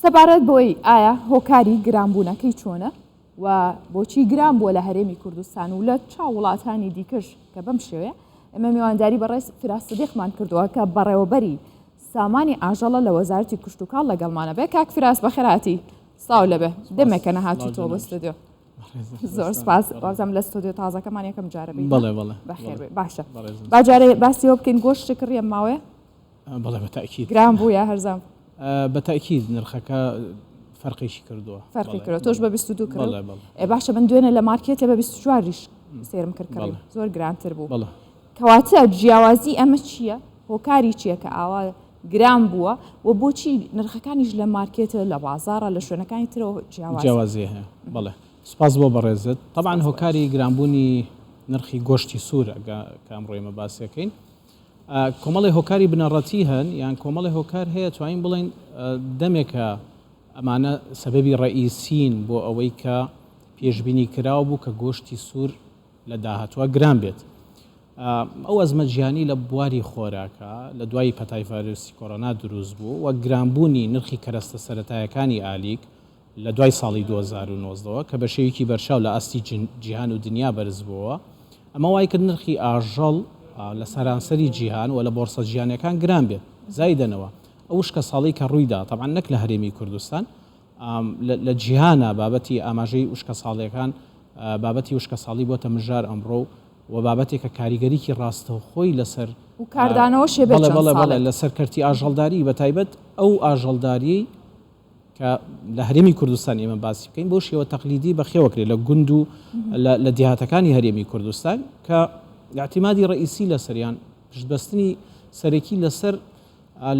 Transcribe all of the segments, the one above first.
سەبارەت بەوەی ئایا هۆکاری گرانبوونەکەی چۆنە و بۆچی گران بووە لە هەرێمی کوردستان و لە چاو وڵاتانی دیکەش کە بەم شێوەیە، ئێمە میوانداری بەڕێز فیراس سدیقمان کردووە کە بەڕێوەبەری سامانی ئاژەڵە لە وەزارەتی کشتوکاڵ لەگەڵمانە بێ. کاک فیراس بەخێرهاتی، سڵاو لەبێ. دەمێکە نەهاتوویتەوە بۆ ستۆدیۆ. زۆر سپاس وابزانم لە ستۆدیۆ تازەکەمان یەکەم جارە بی. بەڵێ بەڵێ. بەخێر بێ. باشە با جارێ باسی ئەوە بکەین گۆشت کڕی ئەم ماوەیە؟ بەڵێ بە تەئکید. گران بوو یا هەرزان بوو؟ بە تەئکید نرخەکە فەرقێکی کردووە. فەرقی کردووە. تۆش بە 22 کڕی؟ بەڵێ بەڵێ. ئێ باشە من دوێنێ لە مارکێتێ بە 24 یش سەیرم کرد کڕیم. زۆر گرانتر بوو. بەڵێ. کەواتە جیاوازی ئەمە چییە؟ هۆکاری چییە کە ئاوا گران بووە و بۆچی نرخەکانیش لە مارکێتە لە بازاڕە لە شوێنەکانی ترەوە جیاوازە؟ جیاوازی هەیە. بەڵێ. سپاس بۆ بەڕێزت. تەبعەن هۆکاری گرانبوونی نرخی گۆشتی سوور کە ئەمڕۆ ئێمە باسی ئەکەین کۆمەڵی هۆکاری بنەڕەتی هەن یان کۆمەڵی هۆکار هەیە توانین بڵێین دەمێکە ئەمانە سەبەبی ڕەئیسین بۆ ئەوەی کە پێشبینی کراو بوو کە گۆشتی سوور لە داهاتووە گران بێت. ئەو ئەزمە جیهانی لە بواری خۆراکە لە دوای پەتای ڤایرۆسی کۆرۆنا دروست بوو و گرانبوونی نرخی کەرەستە سەرەتایەکانی ئالیک لە دوای ساڵی 2019 وە کە بە شێویکی بەرچاو لە ئاستی جیهان و دنیا بەرز بووەوە، ئەمە وای کرد نرخی ئاژەڵ لە سەرانسەری جیهان و لە بۆرسە جیهانیەکان گران بێت. زایدەنەوە ئەو وشکەساڵی کە ڕوویدا تەبعەن نەک لە هەرێمی کوردستان لە جیهانا بابەتی ئاماژەی وشکەساڵیەکان بابەتی وشکەساڵی بۆتە مژار ئەمڕۆ و بابەتێکە کاریگەریی ڕاستەوخۆی لەسەر و کاردانەوەشی بێت بەڵێ چەند بەڵێ بەڵێ ساڵێک. لەسەر کەرتی ئاژەڵداری بەتایبەت ئەو ئاژەڵداریەی کە لە هەرێمی کوردستان ئێمە باسی بکەین بەو شێوە تەقلیدی بەخێوەکرێت لە گوند و لە دێهاتەکانی هەرێمی کوردستان کە ئیعتیمادی ڕەئیسی لەسەریان پشتبەستنی سەرەکی لەسەر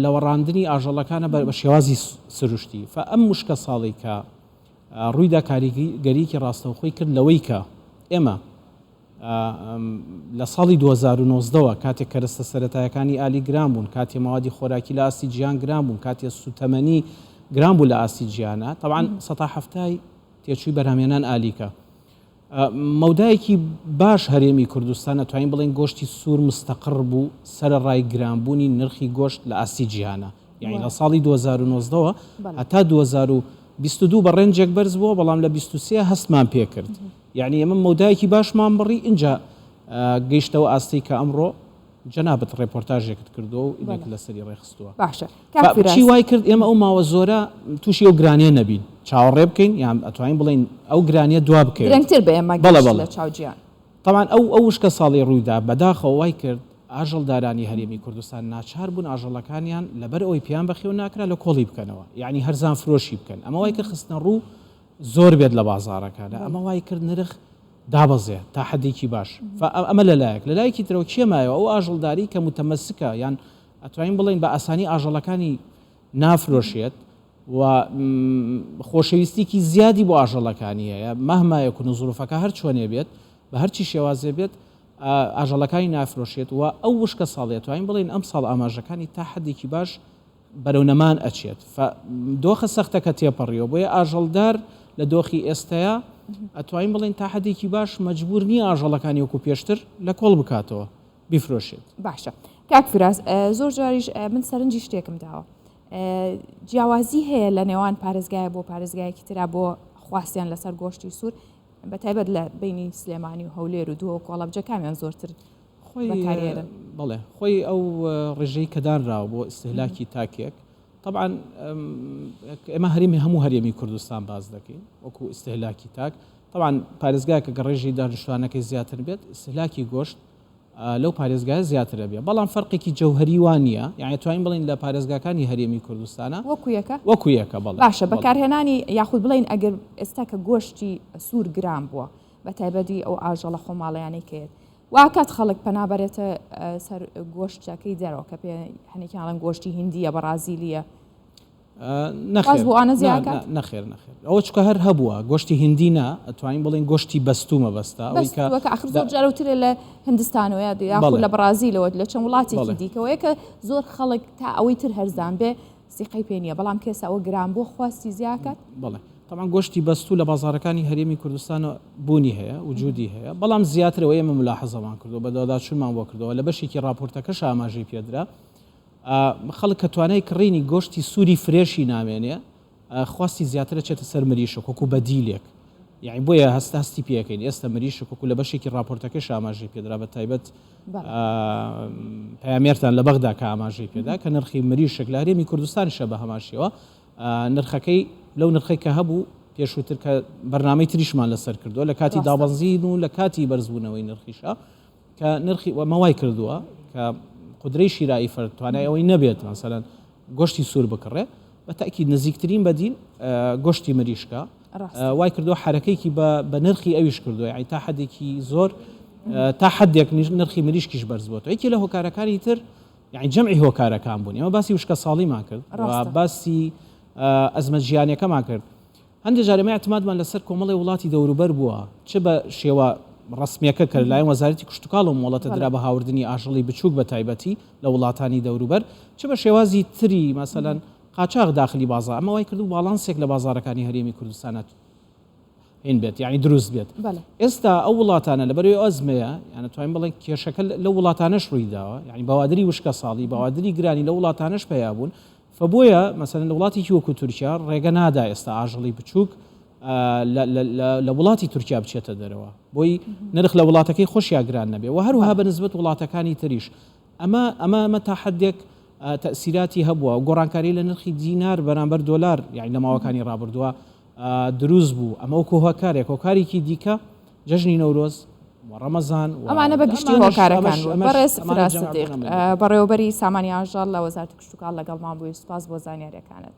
لەوەڕاندنی ئاژەڵەکانە بە شێوازی سروشتی فە ئەم وشکە ساڵی کە ڕوویدا کاریگەریکی ڕاستەوخۆی کرد لەوەی کە ئێمە لە ساڵی 2019 وە کاتێک کەرەستە سەرەتایەکانی ئالی گران بوون کاتێ مەوادی خۆراکی لە ئاستی جیهان گران بوون کاتێ سوتەمەنی گران بوو لە ئاستی جیهانە تەبعەن سەتا حەفتای تێچووی بەرهەمهێنان ئالیکە مەودایەکی باش هەرێمی کوردستان ئەتوانین بڵێین گۆشتی سوور مستەقڕ بوو سەرەڕای گرانبوونی نرخی گۆشت لە ئاستی جیهانا یانی لە ساڵی 2019 وە هەتا 2022 بە ڕێنجێک بەرز بووە بەڵام لە 23 هەستمان پێکرد یانی ئێمە مەودایەکی باشمان بڕی ئینجا گەیشتەوە ئاستەی کە ئەمڕۆ جەنابت ڕێپۆرتاژێکت کردووە و ئینێکت لەسەری ڕێکخستووە. باشە کاک فیراز. چی وای کرد ئێمە ئەو ماوە زۆرە تووشی ئەو گرانییە نەبین؟ چاوەڕێ بکەین یان ئەتوانین بڵێین ئەو گرانییە دوا بکەوێت؟ درەنگتر بە ئێمە بەڵێ گەیشت بەڵێ. لە چاو جیهان. تەبعەن ئەو ئەو وشکە ساڵی ڕووی دا بەداخەوە وای کرد ئاژەڵدارانی هەرێمی کوردستان ناچار بوون ئاژەڵەکانیان لەبەر ئەوەی پێیان بەخێو ناکرا لە کۆڵی بکەنەوە یانی هەرزان فرۆشی بکەن ئەمە وای کرد خستنەڕوو زۆر بێت لە بازاڕەکانا ئەمە وای کرد نرخ دابەزێ تا حەدێکی باش ئەمە لەلایەک لەلایەکی ترەوە کێ مایەوە ئەو ئاژەڵداری کە متەمەسکە یان ئەتوانین بڵێین بە ئاسانی ئاژەڵەکانی نافرۆشێت و خۆشەویستیکی زیادی بۆ ئاژەڵەکانی هەیە مەهما یەکون و زروفەکە هەر چۆنێ بێت بە هەرچی شێوازێ بێت ئاژەڵەکانی نافرۆشێت و ئەو وشکە ساڵیە توانین بڵێین ئەم ساڵ ئاماژەکانی تا حەدێکی باش بەرەو نەمان ئەچێت فە دۆخە سەختەکە تێپەڕیوە بۆیە ئاژەڵدار لە دۆخی ئێستەیا ئەتوانین بڵێین تا حەدێکی باش مەجبور نییە ئاژەڵەکانی وەکو پێشتر لە کۆڵ بکاتەوە بیفرۆشێت. باشە کاک فیراز زۆر جاریش من سەرنجی شتێکم داوە جیاوازی هەیە لە نێوان پارێزگایە بۆ پارێزگایەکی ترا بۆ خواستیان لەسەر گۆشتی سوور بە تایبەت لە بینی سلێمانی و هەولێر و دووە کۆڵەبجە کامیان زۆرتر خۆی بەڵێ خۆی ئەو ڕێژەی کە دانراوە بۆ ئیستهلاکی تاکێک طبعا ئێمە هەرێمی هەموو هەرێمی کوردستان باز دەکەین وەکو ئیستهلاکی تاک طبعا پارێزگاکە کە ڕێژەی دانیشتوانەکەی زیاتر بێت ئیستهلاکی گۆشت لەو پارێزگایە زیاترە بێ بەڵام فەرقێکی جەوهری وا نییە یعنی توانین بڵین لە پارێزگاکانی هەرێمی کوردستانە وەکو یەکە وەکو یەکە بەڵێ باشە بەکارهێنانی یاخود بڵین ئەگەر ئێستا کە گۆشتی سوور گران بووە بە تایبەتی ئەو ئاژەڵە خۆماڵیانەی کە یەت وا کات خەڵک پەنا بەرێتە سەر گۆشتەکەی دەرەوە کە پێ هەنێکیان ئەڵێن گۆشتی هیندییە بەڕازیلییە نەخێر بۆ ئەوانە زیاد کات؟ نەخێر نەخێر ئەوە چونکە هەر هەبووە گۆشتی هیندی نا ئەتوانین بڵێین گۆشتی بەستوو مەبەستە ئەوەی کە بەستووە کە ئاخر زۆر جار وترێ لە هندستانەوە یا یاخود لە بەڕازیلەوە لە چەند وڵاتێکی دیکەوەیە کە زۆر خەڵک تا ئەوەی تر هەرزان بێ سیقەی پێ نییە بەڵام کێسە ئەوە گران بووە خواستی زیاکات؟ بەڵێ تەبعەن گۆشتی بەستوو لە بازاڕەکانی هەرێمی کوردستان بوونی هەیە، وجودی هەیە، بەڵام زیاتر ئەوەی ئێمە مولاحەزەمان کردووە، بەدواداچوونمان بۆ کردووە، لە بەشێکی ڕاپۆرتەکەش ئاماژەی پێدرا، خەڵک کە توانای کڕینی گۆشتی سووری فرێشی نامێنێ، خواستی زیاتر ئەچێتە سەر مریشک وەکو بەدیلێک یانی بۆیە هەست هەستی پێەکەین ئێستا مریشک وەکو لە بەشێکی راپۆرتەکەش ئاماژەی پێدرا بە تایبەت پەیامێرتان لە بەغدا کە ئاماژەی پێدا کە نرخی مریشک لە هەرێمی کوردستانیشە بە هەمان شێوە نرخەکەی لەو نرخەی کە هەبوو پێشووتر کە بەرنامەی تریشمان لەسەر کردووە لە کاتی دابەزین و لە کاتی بەرزبوونەوەی نرخیشە کە نرخی وە مەوای کردووە کە قدرەی شیرایی فەرد توانای ئەوەی نەبێت مەسەلەن گۆشتی سوور بکڕێ بە تاکی نزیکترین بەدیل گۆشتی مریشکە وای کردووە حرەکەیکی بە نرخی ئەویش کردووە یعنی تا حدێکی زۆر تا حدێک نرخی مریشکیش بەرز بۆتەوە یەکێ لە هۆکارەکانی تر یعنی جەمعی هۆکارەکان بوون ئێمە باسی وشکە ساڵیمان کرد باسی ئەزمە ژیانەکەمان کرد هەندێک جار ئێمە اعتمادمان لەسەر کۆمەڵی وڵاتی دەوروبەر بووە چ بە شێوە ڕسمیەکە کە لەلایەن وەزارەتی کشتتوکاڵ و مۆڵەتە درا بە هاوردنی ئاژەڵی بچووک بە تایبەتی لە وڵاتانی دەوروبەر چ بە شێوازی تری مەسەلەن قاچاغ داخلی بازاڕ ئەمە وای کردو باڵانسێک لە بازاڕەکانی هەرێمی کوردستانە هین بێت یعنی دروست بێت ئێستا ئەو وڵاتانە لەبەرەوەی ئەزمەیە یانە توانین بڵێن کێشەکە لە وڵاتانەش ڕووی داوە یعنی بەوادری وشکە ساڵی بەوادری گرانی لە وڵاتانەش پەیا بوون فبۆیە مەسەلەن لە وڵاتێکی وەکو تورکیا ڕێگە نادا ئێستا ئاژەڵی بچووک لە وڵاتی تورکیا بچێتە دەرەوە بۆی نرخ لە وڵاتەکەی خۆشیا گران نەبێ و هەروها بە نسبەت وڵاتەکانی تریش ئەمە ئەمە ئەمە تا حدێک تەسیراتی هەبووە گۆڕانکاری لە نرخی دینار بەرامبەر دۆلار یعنی لە ماوەکانی ڕابردووە دروست بوو ئەمە وەکو هۆکارێک هۆکارێکی دیکە جەژنی نەورۆز و ڕەمەزان و ئەمانە بە گشتی ئەمانەش هۆکارەکان ئەمەش بوون ئەمەش بەڕێز ئەمانە فراس جەمع سدیق بوون ئەمە بەڕێوەبەری سامانی ئاژەڵ لە وەزارەتی کشتوکاڵ لەگەڵمان بووی سوپاس بۆ زانیاریەکانت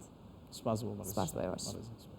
سپاس بۆ بەڕێز سپاس بۆ ئێوەش. بەڕێز.